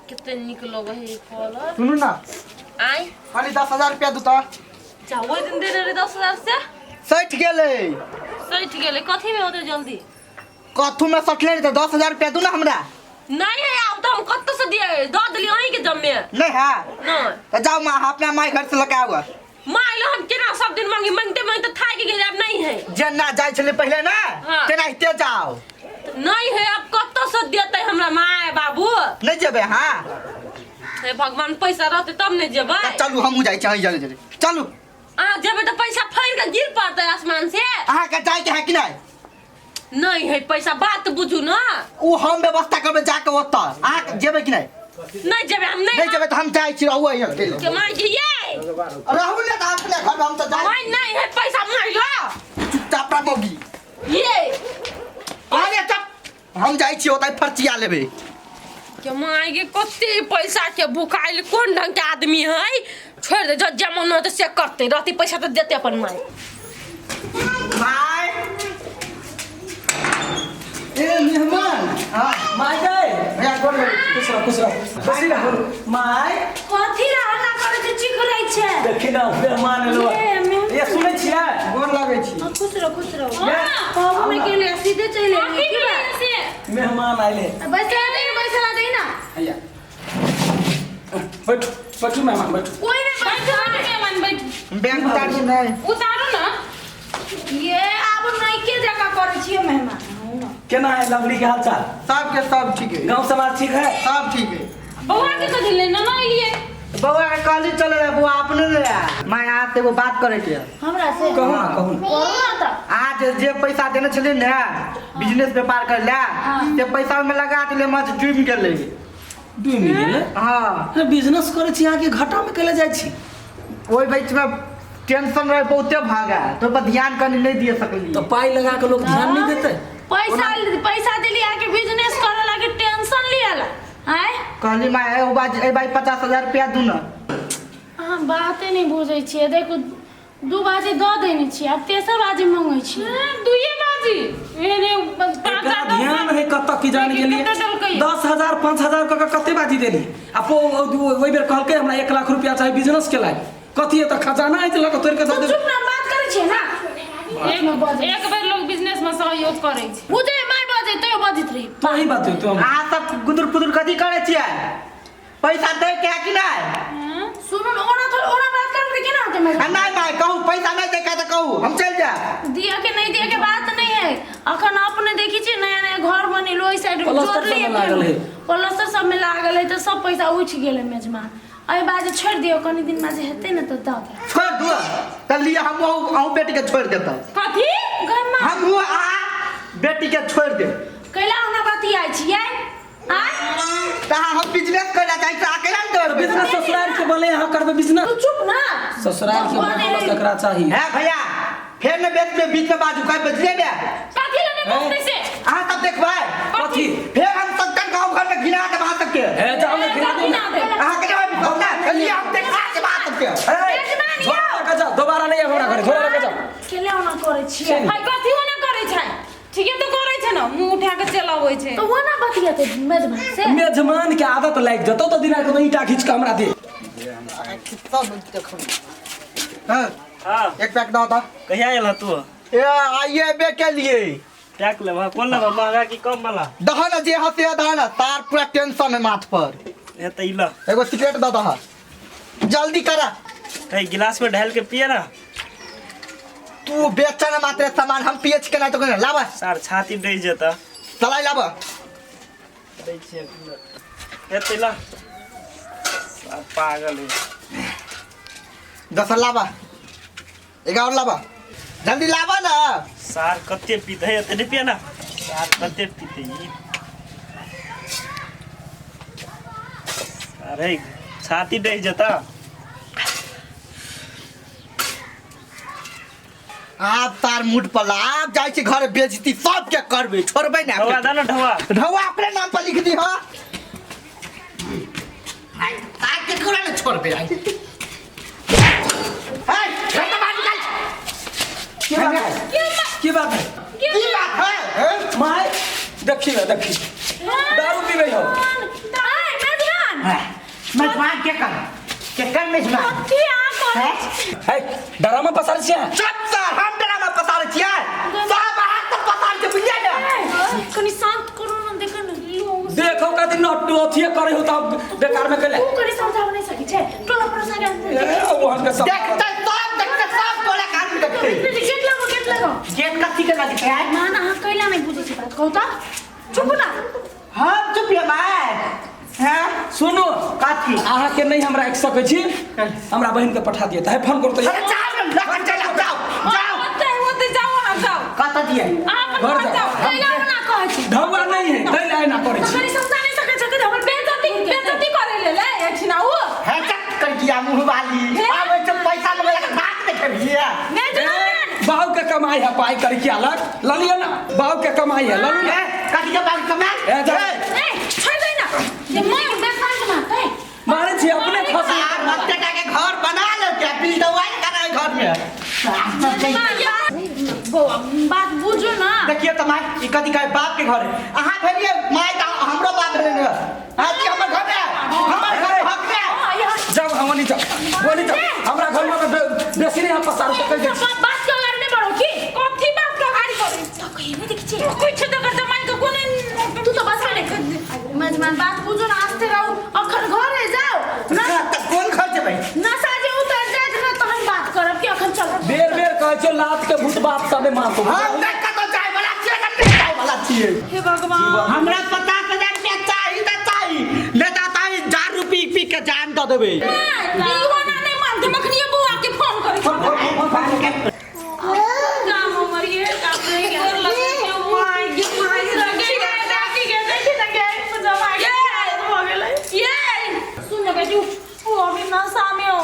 कते नीक लगे है ई कलर। सुनू ना। आय। खाली 10,000 रुपया दू तऽ। जा ओहि दिन देने रहे 10,000 से। सठि गेलै। सठि गेलै कथी में होतै जल्दी? कथू में सठले नहीं तऽ 10,000 रुपया दू ना हमरा। नहीं है आब तऽ हम कतऽ से दिए दऽ देली अहीं के जम्मे। नहीं है। नहीं। तऽ जाओ माँ अपना माय घर से लऽ के आउ। माय लो हम केना सब दिन मांगी मांगते मांगते थाकि गेली आब नहीं है। जेना जाइ छलै पहिले ना हाँ। तेनाहिते जाओ। नहीं है अब कतऽ से देतै हमरा माय बाबू? नहीं जेबै हाँ। हे भगवान पैसा रहतै तब ने जेबै। तऽ चलू हमहूँ जाइ छी अहीं जल्दी जल्दी चलू। अहाँ जेबै तऽ पैसा फाड़ि कऽ गिर पड़तै आसमान से। अहाँके जाइके है कि नहीं? नहीं है पैसा बात बुझू ना। ओ हम व्यवस्था करबै जाके ओतऽ। अहाँ जेबै कि नहीं? नहीं जेबै हम नहीं। नहीं जेबै तऽ हम जाइ छी रहू अहीं अकेले। के माय के ये? रहू ने तऽ अपने घर में हम तऽ जाइ। माय नहीं है पैसा माय लो। चुपचाप रह मौगी। ये। अरे चुप। हम जाइ छी ओतऽ फर्चिया लेबै। के माय के कते पैसा के भुखाइल कोन ढंग के आदमी है छोड़ दे जब जे मन होतै से करतै रहतै पैसा तऽ देतै अपन माय। माय। ए मेहमान। हाँ। माय गए। भैया गोर लगै छी। खुश रह खुश रह खुशी रह माय। कथी ला हल्ला करै छै चिकरै छै? देखी ना मेहमान एलो। ए, मेहमान। ये सुनै छियै? गोर लगै छी। हाँ, खुश रहो खुश रहो। ये। कहबो नहि केलियै सीधे चलि एलियै की बात? मेहमान आइले। बैसला दे बैसला दे ना। हैया बैठू बैठू मेहमान बैठू। कोई नहीं बैठू मेहमान बैठू। बैंक उतारिए नहीं। उतारू ना। ये आब नहीं के जगह करै छियै मेहमान। केना है लवली के हाल चाल? सबके सब ठीक है। गांव समाज ठीक है? सब ठीक है। बौआ के कथी ले ना एलियै? बौआ के कॉलेज चले रहे बौआ अपने ले आया। मैं आज से एगो बात करे के है। हमरा से? कहू ना कहू ना। कहू ना तऽ। आज जे पैसा देने छलियै ने बिजनेस व्यापार करे ला से पैसा में लगा देले मत डूबि गेलै। डूबि गेलै? हाँ। अरे बिजनेस करे छी अहाँ के घाटा में केले जाइ छी? ओहि बीच में टेंशन रहे बहुते भागा तो पर ध्यान कनी नहीं दिए सकली। तो पाई लगा के लोग ध्यान नहीं देते? पैसा पैसा देली आके बिजनेस करे लागे टेंशन लियाला। आय? कहली माय ए बाज ए भाई 50,000 रुपया दू ना। अहाँ बाते नहीं बुझै छियै देखू दू बाजी दऽ देने छियै आब तेसर बाजी मंगै छियै। हाँ, दुइये बाजी। एने पाँच एकरा हजार, दस ध्यान है कतऽ की जान लेकिन गेलियै। कते देलकै? 10,000 5,000 कऽ के कते बाजी देली? आ ओहि बेर कहलकै हमरा 1 लाख रुपया चाही बिजनेस के लागि। कथी है तऽ खजाना है जे लऽ कऽ तोड़ि कऽ दऽ तो देबै। चुप ना बात करै छियै ना। एक बेर लोग बिजनेस में सहयोग करै छै। बुझै माय बजै तैयो बजैत रही। तोही बात तू हम। अहाँ सब गुदुर पुदुर कथी करै छियै? पैसा दै के है कि नहीं? सुनू ना, ओना थोड़ा ओना बात करबै तऽ केना होतै माय? आ नहीं माय कहू पैसा नहीं दै के तऽ कहू हम चलि जायब। दिया के नहीं दिया के बात नहीं है। अखन अपने देखी छियै नया नया घर बनेलु ओहि साइड प्लास्टर जोड़लियै सबमे लागल है। प्लास्टर सब में लागल है तऽ सब पैसा उठि गेलै मेजमान। एहि बाजे छोड़ि दियौ कनी दिन बाजे हेतै ने तऽ दऽ देब। छोड़ि दियौ तऽ लिअ हम अहूँ बेटी के छोड़ि देतौ। कथी? गै माय। हमहूँ आ बेटी के छोड़ि देब। कैला ओना बतियाइ छियै? आँय? तऽ अहाँ हम बिजनेस करे ला चाहै छी, अहाँ केना ने देबै? बिजनेस ससुराल के बले अहाँ करबै बिजनेस। तू चुप ना। ससुराल के बने बले ककरा चाही? है भैया फेर ने बेच में बीच में बाजू कहीं बजले ने। कथी लने बजतै से? अहाँ सब देखबै। कथी? फेर हम सब गाँव घर में घिना देब अहाँ सबके। हे जाओ ने घिना देब। घिना देब। अहाँ के देबै बिजनेस ना? चलिए हम देखा देब अहाँ सबके। हे, झोरा लऽ के जाओ, दोबारा नहीं आएब हमरा घरे, झोरा लऽ के जाओ। केले ओना करै छियै? भाई कथी ओना करै छै? ठीके तऽ करै छै ने मुँह उठा के चलि अबै छै। तऽ ओना बतियेतै मेजबान से? मेजबान के आदत लागि जेतौ तऽ दिना के ईंटा खींच के हमरा दे। सब देखू। हाँ। हाँ। एक पैक दऽ दऽ। कहिया आयल हँ तू? ए आइए बे के लिए। पैक लेबह? कोन लेबह, महंगा कि कम वाला? दह ना जे हसे दह ना, तार पूरा टेंशन है माथ पर। ए तऽ ई लह। एगो सिगरेट दऽ दह। जल्दी करा। कहीं गिलास में ढाल के पिए ना। तू बेचन मात्र सामान हम पिए छी केना तो केना लाबा। सार छाती डहि जेता। चलाई लाबा। दै छियै एक मिनट। ए तऽ लह। सार पागल है। 10 लाबा। 11 लाबा। जल्दी लाबा ना। सार कते पीते है एते नहीं पिए ना। सार कते पीते ई। अरे छाती डहि जेता। आब तार मूड पर ला, आब जाइ छी घर बेजती सबके करबे छोड़बे ना। ढौआ दा ना ढौआ। ढौआ अपने नाम पर लिख दी हां। आई तार के कोना ने छोड़बे आई। ए घर बाहर निकाल। की बात है? की बात है? की बात है? हैं? माय देखी ना देखी दारू पीबै हो। आय मेजबान। के कर के कर मेजबान कथी अहाँ करै हैं? है डरामा पसार छियै चुप सर हम डरामा पसारै छियै सब अहाँ सब पसारै छियै बुझलियै ने छी? कनि शांत करू ने देखो ने देखो कथी नट अथिए करे हो तब बेकार में केले तू कनि समझाब नहि सकै छै टोला पड़ोसा के ए, ओहन के सब देखते सब देखते सब टोला के आदमी देखते गेट लगो गेट लगो गेट कथी के लगते है मान अहाँ कैला नहि बुझै छी बात कहू तऽ चुप ना हम चुप हेबै हैं सुनू कथी अहाँ के नहीं हम राखि सकै छी हमरा बहिन के पठा दिअ तऽ हे फोन करू तऽ अरे जाओ ने लखन चल जाओ जाओ ओते ओते जाओ अहाँ जाओ कतऽ दियै अहाँ अपन घर घर जाओ। जाओ कैला ओना कहै छी ढौआ नहीं है तै ला एना करै छी कनि समझा नहि सकै छै हमर बेइज्जती बेइज्जती करे ले ले एठिना ओ है चक कर किया मुंह वाली आबै छै पैसा लेबै के बात देखेबियै नहि जनान बाबू के कमाई है पाई कर के अलग ललिए ना बाबू के कमाई है ललू ना हैं कथी के बात कमाई ए, जाओ। ए छोड़ दे ना जे मैं बेकार के मारते मारे छी अपने खसी आप बच्चे के घर बना ले क्या बिल दवाई कराए घर में बौआ बात बुझू ना देखिए तो माय ई कथी कहे बाप के घर है अहाँ भेलिए माय तऽ हमरो बाप भेलै ने आज की हमर घर है हमर घर हक ने जाओ हम नहीं जाओ बोली जाओ हमरा घर में बेसी नहीं हम पसार सकै छी बात के अगाडि नहि बढ़ो की कथी बात के अगाडि बढ़ै तो कहियो नहि देखै छी कुछ तो कर जमाई के कोने तू तो बस ने मेजबान बात बुझू ना आस्ते रहू अखन घरे जाओ ना तऽ कोन घर जेबै नशा जे उतर जायत ने तहन बात करब कि अखन चल बेर बेर कहै छियौ लात के भूत बाप सबे मारतो हम नहि कतौ जाय वाला छियै ने नहि जाय वाला छियै हे भगवान हमरा 50,000 रुपया चाही तऽ चाही नहि तऽ ताही दारू पी पी के जान दऽ देबै इहो ना नहीं मानते मखनिए बौआ के फोन करै फोन फोन फोन फोन काम हमर ये काम रहि गेल माय गे माय लगे गे दादी गे देखी ना गे जमा गे भऽ गेलै ये सुन ना बेटी ओ अभी नशा में हो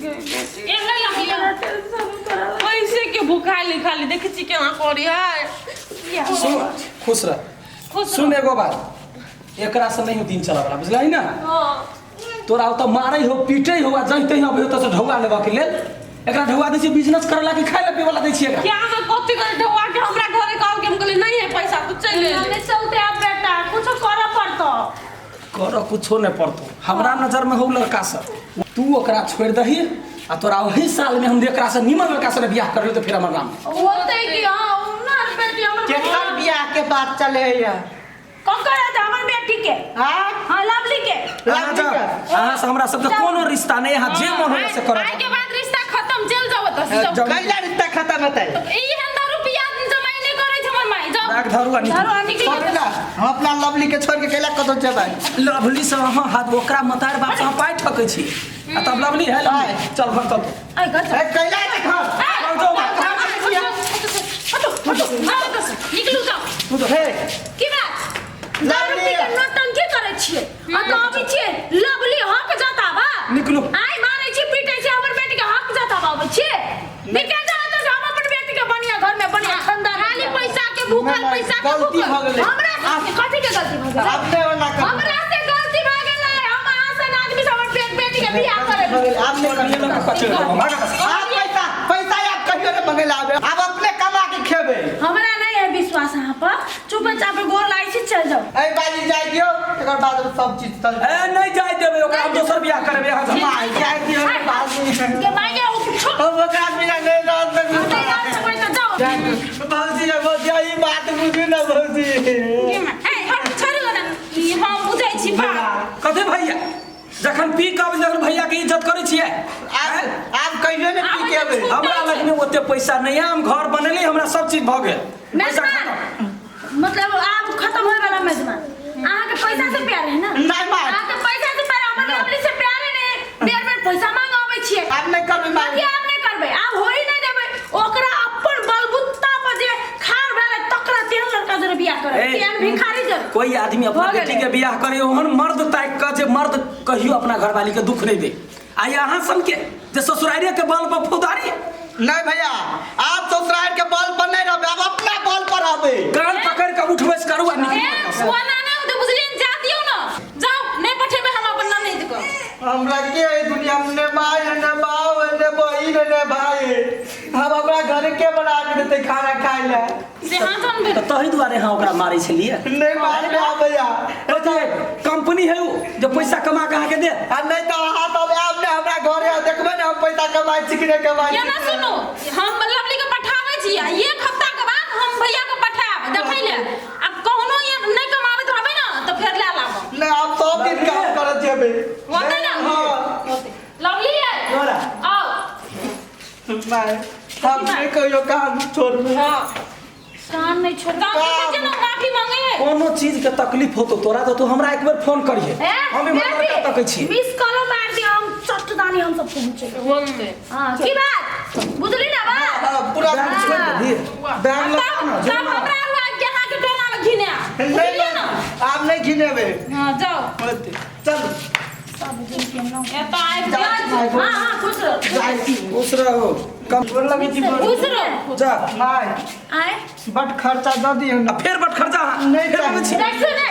गे बेटी एक नहीं लगी टेंशन उतरल पैसे के भुखाइल खाली देखै छी केना करी है सुन खुश रह खुश सुन एगो बात एकरा से नहीं हो दिन चला वाला बुझलही ना हां तोरा ओतऽ मारै हो पीटै हो आ जइते हो अबै हो तऽ ढौआ लेबऽ के लेल एकरा ढौआ दै छियै बिजनेस करे ला कि खाय ला पीबै ला दै छियै एकरा क्या हम कथी करे ढौआ के हमरा घरे कहल के हम कहली नहीं है पैसा तो चल ले नहीं चलते अब बेटा कुछ करऽ पड़तो कर कुछो नहीं पड़तो हमरा नजर में हो लड़का सब तू ओकरा छोड़ दही आ तोरा वही साल में हम एकरा से निमन लड़का से बियाह कर तो फिर हमर नाम होते कि हां उ ना बेटी हमर केकर बियाह के बात चले है ककर है हमर बेटी के हाँ हां लवली के अहाँ लवली के अहाँ से हमरा सबके कोनो रिश्ता नहीं अहाँ जे मन होय से करब आइ के बाद रिश्ता खत्म चल जाओ तऽ जाओ। जाओ कैला रिश्ता खत्म हेतै ई हंदा रुपया जमाई नहीं करै छै हमर माई जाओ राख धरू आ निकलू। धरो आ निकलू। छोड़ू ना हम अपना लवली के छोड़ के कैला कतौ जेबै लवली से अहाँ हाथ ओकरा मतार बाप से अहाँ पाइ ठकै छी आ तब लवली है लवली चल घर चल ऐ घर चल। ए, कैला हेतै घर चल जाओ हटो हटो निकलू जाओ तू तो हे की बात दारू पी के नौटंकी करै छियै आ तऽ अबै छियै लवली हक जाता बा निकलू। आइ मारै छी पीटै छी हमर बेटी के हक जाता बा अबै छियै निकल जाओ तऽ हम अपन बेटी के बढ़िया घर में बढ़िया खानदान में खाली पैसा के भूखल पैसा के गलती भूखल भऽ गेलै हमरा से कथी के गलती भऽ गेलै अपने ओना कर हमरा से गलती भऽ गेलै हम अहाँ सन आदमी से हमर बेटी के बियाह करै आब नहि ये करबै। लड़का कचरा देबो, भागा बस। आब पैसा पैसा आब कहियो नहि मंगेला आबे आब अपने कमा के खेबै हमरा नहीं है विश्वास अहाँ पर चुपचाप गोर लागै छी चल जाओ एहि बाजी जाय दियौ तकर बाद सब चीज चल ए नहीं जाय देबै ओकरा हम दोसर बियाह करबै अहाँ से। माय जाय दियौ ने बाजी के माय के छोड़ हम ओकरा बिना नहि रह नहीं रह सकबै तऽ जाओ सकबै भौजी भौजी ई बात बुझू ने भौजी ए हट छोड़ू ना ई हम बुझै छी बात कथी भैया जखन पी कऽ अबै जखन भैया के इज्जत करै छियै आब आब कहियो ने पी के अबै हमरा लग में ओते पैसा नहीं है हम घर बनेली हमरा सब चीज भऽ गेल पैसा मेजबान खतम। मतलब आब खत्म होय वाला मेजबान अहाँ के पैसा से प्यार है ना नहीं माय अहाँ के पैसा से प्यार हमर लवली से प्यार है नहीं बेर बेर पैसा मांग आबै छियै आब नहि करबै माय बाकी आब नहि करबै आब होई नहि देबै ओकरा अपन बलबुत्ता पर जे खार भेलै तकरा तेहन लड़का जरे बियाह करब ए, तेहन भिखारी जरे कोई आदमी अपना भऽ बेटी गेलै। के बियाह करे ओहन मर्द ताकि कऽ जे मर्द कहियो अपना घरवाली के दुख नहीं दे आ यहाँ सन के जे ससुरारिये के बल पर फौदारी नहीं भैया आप ससुराल के बल पर नहीं रहबे आप अपना बल पर रहबे कान पकड़ के उठ बैस करू आ ए निकलू वो नाना तो बुझलियै जा दियौ ना जाओ नहीं पठेबै हम अपन नानी के हमरा के एहि दुनिया में ने माय है ने बाप है ने बहिन ने भाई हम हमरा घरे के बना के देते खाना खाए ले से हाथ हम तऽ तही दुआरे अहाँ ओकरा मारै छलियै नहीं मार में आबैया अथी कंपनी है उ जे पैसा कमा के अहाँके देत आ नहीं तो अहाँ सब आब ने हमरा घरे आ देखबै ने हम पैसा कमाइ छी कि नहि कमाइ छी केना सुनू हम लवली के पठाबै छी आ एक हफ्ता के बाद हम भैया के पठायब देखै ले आ कहुनो ये नहि कमाबैत रहबै ने तऽ फेर लए लाबब नहीं हम सब दिन काम करत जेबै होतै ने हाँ लवली ये तोरा। आओ नहीं हम नहीं कहियो काम छोड़बै हाँ कान नहीं छोड़ काम करै छियै ने माफी मांगे है कोनो चीज के तकलीफ होतो तोरा तऽ तू हमरा एक बेर फोन करिहे ए, हम इम्हर बेटी, लड़का तकै छी मिस कॉलो मार दियो हम चट दानी हम सब पहुंचे होतै हां की बात बुझली ना बात हाँ, पूरा बैग छोड़ि देबही बैग लगा तब ना तब हमरा हुआ कि अहाँके डोना में घिने नहीं बुझलियै ने आब नहीं घिनेबै हाँ जाओ चल सब दिन के ना एतऽ आबि जाउ हां हां खुश रहो जाइ छी खुश रहो कम गोर लगै छी खुश रहो जा माय आए बड खर्चा दऽ दियौ आ ने फेर बट खर्चा नहि फेर अबै छी देखियो ने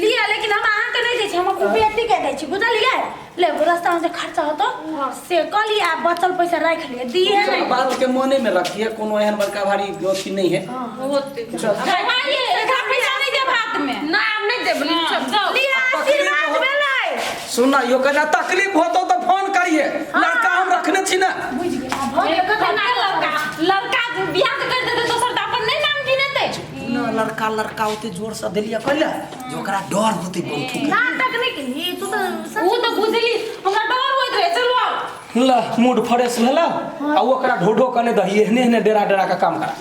लिया लेकिन हम अहाँ के नहीं दै छी हम अपन बेटी के दै छी बुझलियै ले रास्ता में जे खर्चा होतो से कऽ लिअ आ बचल पैसा राखि लिअ दिहे सब नहीं बात के मने में रखिए कोनो एहन बड़का भारी अथी नहीं है होतै भाई एकरा पैसा नहि देब हाथ में ना हम नहि देब जाओ लिअ आशीर्वाद भेलै सुन ना यो कहना तकलीफ होतो तो फोन करिए लड़का हम रखने छी ना बुझि गेल आब भऽ गेल कते कतना लड़का लड़का बियाह कर देतै दोसर तऽ अपन नहि नाम गिनेतै ना लड़का लड़का ओते जोर से देलिए कहले जे ओकरा डर होते बहुत नाटक नहि केलही तू तऽ सच ओ तऽ बुझली हमरा डर होइत रहै चलू आउ ल मूड फ्रेश भेला आ ओकरा ढोढो कने दही एहने एहने डेरा डेरा के काम करा।